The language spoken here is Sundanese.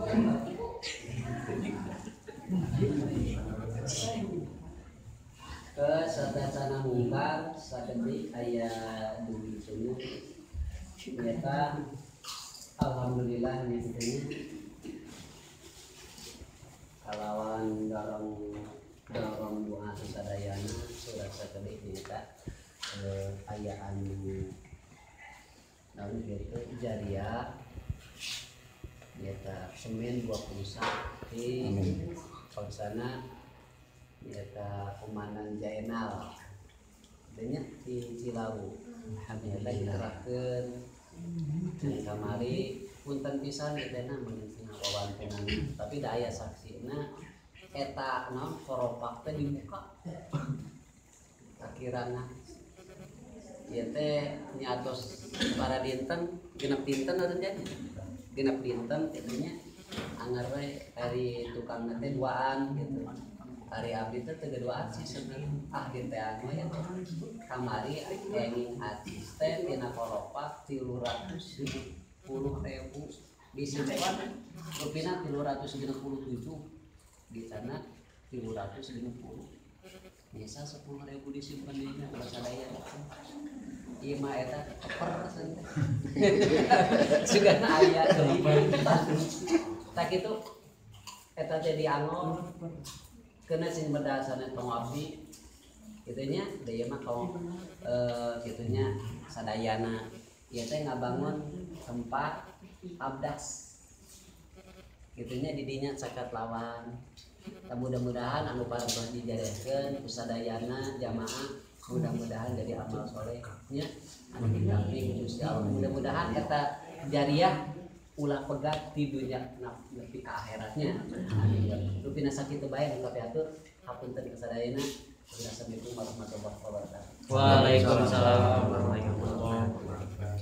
Ke satacana mungkar sakedik aya dugi cenah nyata alhamdulillah nya kitu nya kalawan dorong dorong doa sadayana surat sakedik nyata aya anu naon kitu jariah nyata semen 20 sak di pangsana nyata komandan Jaenal nya di Cilawu. Alhamdulillah diterapkeun kamari punten pisan ieu teh mun cenah wawantenan tapi da aya saksina eta naon koropak teh dibuka akirana ieu teh nyatos para dinten genep dinten atuh nya genep dinten kitu nya anggar we ari tukangna teh duaan gitu. Ari abdi teh teu duaan sih sebenarnya ah dintean we kamari kenging acis teh tina koropak 370.000 disimpan rupina 367 di sana 360 biasa 10.000 disimpan di nya ulah sadaya ieu mah eta keper cenah sugana aya deui tak kitu eta teh diangon kena sing berdasarkan tong abdi gitunya deui mah kaum gitunya sadayana ieu teh ngabangun tempat abdas gitunya di dinya caket lawan. Mudah-mudahan anu parantos dijarehkeun ku sadayana jamaah mudah-mudahan jadi amal soleh nya anu didampingi ku Gusti Allah. Mudah-mudahan eta jariah ulah pegat di dunia nepi ka akhiratnya. Amin. Rupina sakitu bae nu kapiatur hapunten kasadayana. Assalamualaikum warahmatullahi wabarakatuh. Waalaikumsalam warahmatullahi wabarakatuh.